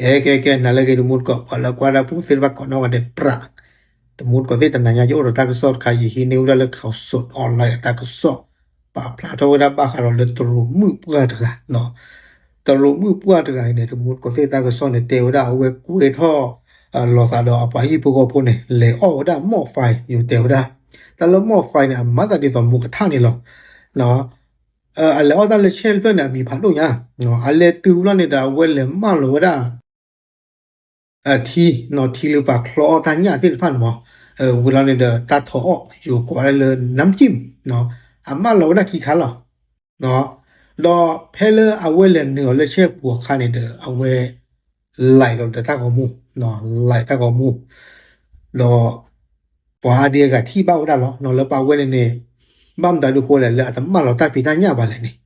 ကဲ ကဲ ကဲ နၤလၢအဂ့ၤ တမူတကိး ပှၤလၢကွၢ်တၢ်ဖိသ့ၣ်တဖၣ်ကိးနီၢ်ဂၤဒဲးပြး, တမူတကိးသ့ၣ် တနၤညါယအိၣ်ဒီးတၢ်ကစီၣ်တခါ ယဟံးန့ၢ်ဝဲဒၣ်လၢ Khaosod Online အတၢ်ကစီၣ်, ပာ်ဖျါထီၣ်ဝဲဒၣ်ဘၣ်ဃးဒီးလၢတရူးမုၣ်ပှၢ်တဂၤ, တရူးမုၣ်ပှၢ်တဂၤအံၤန့ၣ် တမူတကိးသ့ၣ် တၢ်ကစီၣ်န့ၣ် တဲဝဲဒၣ်အဝဲကွဲထီၣ် လီၤသးဒီးအပှၤဟံၣ်ဖိဃီဖိန့ၣ် လဲၤအီၣ်ဝဲဒၣ် မီၣ်ဖဲ ယတဲဝဲဒၣ်, တၢ်လၢ မီၣ်ဖဲ န့ၣ် အမၤသးဒ်သိးမူကထၣ်န့ၣ်လီၤ. အလဲၤအီၣ်တၢ်လၢ Church တဖျၢၣ်န့ၣ် အမံၤဖးဒိၣ်ညါ, အလဲၤတုၤဝဲလီၤန့ၣ်ဒီး အဝဲလဲၤမၢလီၤဝဲဒၣ် ထံ, ထံလၢပှၤချီအီၣ်တၢ်ညၣ်သ့ၣ်တဖၣ်န့ၣ်မး, ဝံၤလီၤန့ၣ်ဒီး တၢ်ထီၣ်အီၣ် ယိၤကိးဝဲဒၣ်လၢ น้ำจิ้ม, အမၢလီၤဝဲဒၣ်ခံခါလီၤ. ဒီးဖဲလၢအဝဲလဲၤနုာ်အီၤလၢ Church ပူၤအခါန့ၣ်ဒီး အဝဲ လဲၤလီၤဒီးတၢ်ဂီၤမူ, လဲၤတၢ်ဂီၤမူ, ဒီး ပှၤအါဒံအါဂၤထံၣ်ဘၣ်ဝဲဒၣ်လီၤ. လၢပှၤဝဲန့ၣ်န့ၣ် ဘၣ်မတၤဒုးဃိလဲၣ် လၢအတမၢလီၤတၢ်ဖံးတၢ်ညၣ်ဘၣ်လဲၣ်န့ၣ်,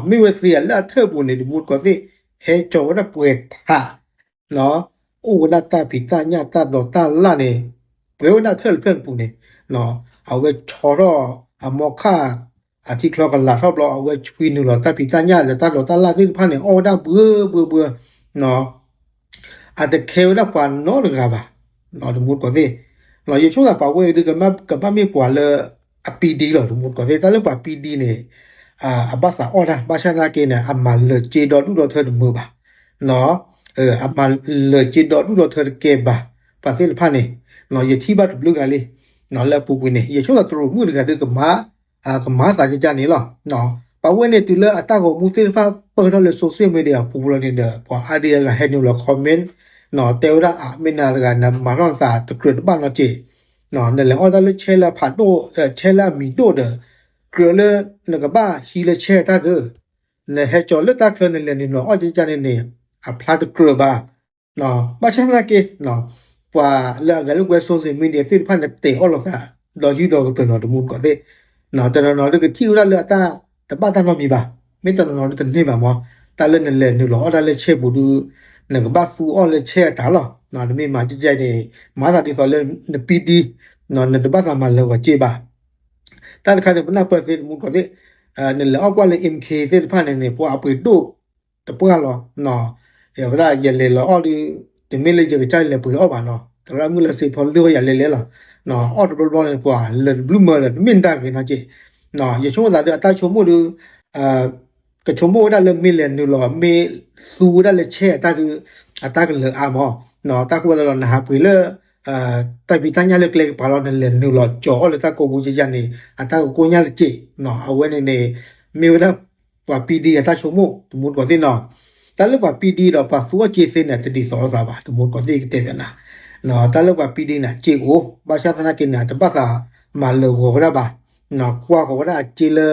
မ့ၢ်ဝဲသ့ၣ်အလၢအထၢၣ်ပူၤန့ၣ် တမူတကိးသ့ၣ် ဟဲကၠီၤဝဲဒၣ်ပှဲၤထး အိၣ်ဝဲဒၣ်တၢ်ဖံးတၢ်ညၣ်တၢ်ဒိးတၢ်လၣ်န့ၣ် ပှဲၤဝဲဒၣ်ထၢၣ်တဖျၢၣ်န့ၣ်ပူၤန့ၣ်, အဝဲဆီထီၣ်အမိၢ်ခၣ် အထံချီကလၤထီၣ်ဘျီ အဝဲဆွံနုာ်လီၤတၢ်ဖံးတၢ်ညၣ်လၢတၢ်ဒိးတၢ်လၣ်သ့ၣ်တဖၣ်န့ၣ် အီၣ်ဝဲဒၣ်ဘှၢဘှၢဘှၢ အတခဲဝဲဒၣ်ပှၤနီတဂၤဘၣ်, တမူတကိးသ့ၣ်, ယဆိကမိၣ်သးပှၤဝဲအံၤဒုး ကဘၣ်မ့ၢ်ပှၤလၢအပံဒံလီၤ တမူတကိးသ့ၣ်, တၢ်လၢပှၤပံဒံန့ၣ် အဘၣ်သးအီၣ်တၢ် ဘၣ်ဆၣ်သနာ်က့န့ၣ် အမၤလၢာ်စ့ဒီဒူၣ်ဒီထၢတမုာ်ဘၣ်, အမၤလၢာ်စ့ဒီဒူၣ်ဒီထၢတကဲဘၣ်, ပှၤသ့ၣ်တဖၣ်န့ၣ် ယထံၣ်ဘၣ်တဘျုးဂၤလံ, လၢအပူၤကွံာ်န့ၣ် ယဆိကမိၣ်တရူးမုၣ်တဂၤဒုးကမၤ ကမၤသးကကန့ၣ်လီၤ. ပှၤဝဲန့ၣ်တုၤလၢအတၢ်ဂီၤမူသ့ၣ်တဖၣ်ပၢၢ်ထီၣ်လၢ social media အပူၤလီၤန့ၣ်ဒီး ပှၤအါဒံအါဂၤဟဲနုာ်လီၤ comment တဲဝဲဒၣ် အမ့ၢ်နၤတဂၤ နမၤထီၣ်နသးတကြၢးတဘၣ်နီတစဲး, နလဲၤအီၣ်တၢ်လၢ Church လၢအဖးဒိၣ် Church လၢအမံၤဒိၣ်ဒီး ကြၢးလၢနကဘၣ်ဟံးလၢ Church အတၢ်သ့, နဟဲကၠီၤလၢတၢ်ချၢနလဲၤနုာ်လီၤအီၣ်ကကန့ၣ်န့ၣ် အဖျါတကြၢးဘၣ် ဘၣ်ဆၣ်သနာ်က့ ပှၤလၢအဂဲၤလိာ်ကွဲ social media သ့ၣ်တဖၣ်န့ၣ် တဲာ်အီၣ်လိာ်သး ဒီးယုၢ်ဒီးကတၢၢ်နီၤ တမူတကိးသ့ၣ်, တနီၤနီၤဒုးကထံၣ်ဝဲဒၣ်လၢအတၢ်တဘၣ်တၢ်နီတမံၤဘၣ်, မ့ၢ်တနီၤနီၤဒုးတန့ၢ်ဘၣ်မး, တၢ်လၢနလဲၤနုာ်လီၤအီၣ်တၢ်လၢ Church ပူၤဒုး နကဘၣ်သူအီၣ်လၢ Church အတၢ်လီၤ, နမ့ၢ်မၤကကန့ၣ် မၤသးဒ်သိးလၢနပံဒံ နတဘၣ်သးမၤလၢာ်ဂီၤစ့ဘၣ် တၢ်တခါန့ၣ် ပနၢ်ပၢၢ်သ့ တမူတကိးသ့ၣ်, နလဲၤအီၣ်ကွၢ်လၢ M K သ့ၣ်တဖၣ်န့ၣ်န့ၣ် ပှၤအပှ့ၤဒိၣ်တပှၢ်လီၤ, ယဝဲဒၣ်ယလဲၤလီၤအီၣ်ဒုး တမ့ၢ်လၢယကစၢ်လဲၤပှ့ၤအီၣ်ဘၣ်နီၤ, သရၣ်မုၣ်လၢစ့ဖီလၢယၤလဲၤလဲၤလီၤ, အီၣ်တဘျီဘျီန့ၣ် ပှၤလၢာ်တဘျုးမၢလၢာ် တမ့ၢ်တၢ်ဂ့ၤနီၤက့, ယဆိကမိၣ်သးဒုး အတၢ်ဆိကမိၣ်ဒုး ကဆိကမိၣ်ဝဲဒၣ်လၢမ့ၢ်လဲၤနုာ်လီၤ မ့ၢ်သူဝဲဒၣ်လၢ Church အတၢ်ဒုး အတၢ်ကလၢာ်အါမး, တၢ်ဃိသတးဒီး နဟးပှ့ၤလၢ တၢ်ဖံးတၢ်ညၣ်လၢကျဲကပၤလီၤ နလဲၤနုာ်လီၤကၠီၤအီၣ်လၢတၢ်ကိးပူၤကကန့ၣ် အတၢ်ကကိညၢ်တစဲး, အဝဲန့ၣ်န့ၣ် မ့ၢ်ဝဲဒၣ်ပှၤပံဒံအတၢ်ဆိကမိၣ် တမူတကိးသ့ၣ်နီၤ, တၢ်လၢပှၤပံဒံဒီးပှၤသူအီၣ်စ့သ့န့ၣ် တဒ်သိးလိာ်သးဘၣ် တမူတကိးသ့ၣ်ကတဲဘၣ်နၤ, တၢ်လၢပှၤပံဒံန့ၣ် အစ့အိၣ် ဘၣ်ဆၣ်သနာ်က့န့ၣ် အတဘၣ်သးမၤလၢာ်ဂီၤဝဲဒၣ်ဘၣ်, ကွၢ်ဃီၤဝဲဒၣ်အစ့လၢ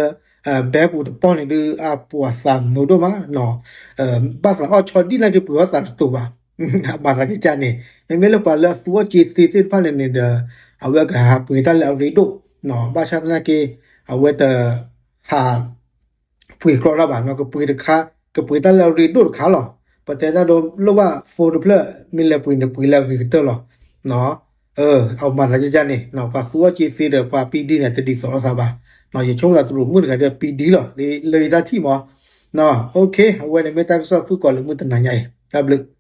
ဘဲပူၤတပီၢ်န့ၣ်ဒုး အပှၤသးမုာ်ဒိၣ်မး, ဘၣ်သးအီၣ်ဆီဒံၣ်နာ်က့ ပှ့ၤအီၣ်သးတတိၤဘၣ်, အမၤသးကကန့ၣ် မ့မ့ၢ်လၢပှၤလၢအသူအီၣ်စ့သ့သ့ၣ်တဖၣ်န့ၣ်န့ၣ်ဒီး အဝဲကဟးပှ့ၤတၢ်လၢအရ့ဒိၣ်, ဘၣ်ဆၣ်သနာ်က့ အဝဲတ ဟးပှ့ၤကြီတၢ်ဘၣ်နီၤ, ကပှ့ၤတခါ ကပှ့ၤတၢ်လၢအရ့ဒိၣ်တခါလီၤ, ပတဲတၢ်ဒီးလိၣ်ဘၣ် phone တဖျၢၣ် မ့ၢ်လဲၤပှ့ၤန့ၣ် ပှ့ၤလၢအဂ့ၤကတၢၢ်လီၤ, အမၤသးကကန့ၣ် ပှၤသူအီၣ်စ့သ့ဒီး ပှၤပံဒံန့ၣ် တဒ်သိးလိာ်သးဘၣ်, ယဆိကမိၣ်သးတရူးမုၣ်တဂၤဒီးပံဒံလီၤ, လၢယတၢ်ထံၣ်မး, အဝဲန့ၣ်မ့ၢ်တၢ်ကစီၣ်ဖုၣ်ကိာ်လၢမုၢ်တနၤညါအံၤ တၢ်ဘျုး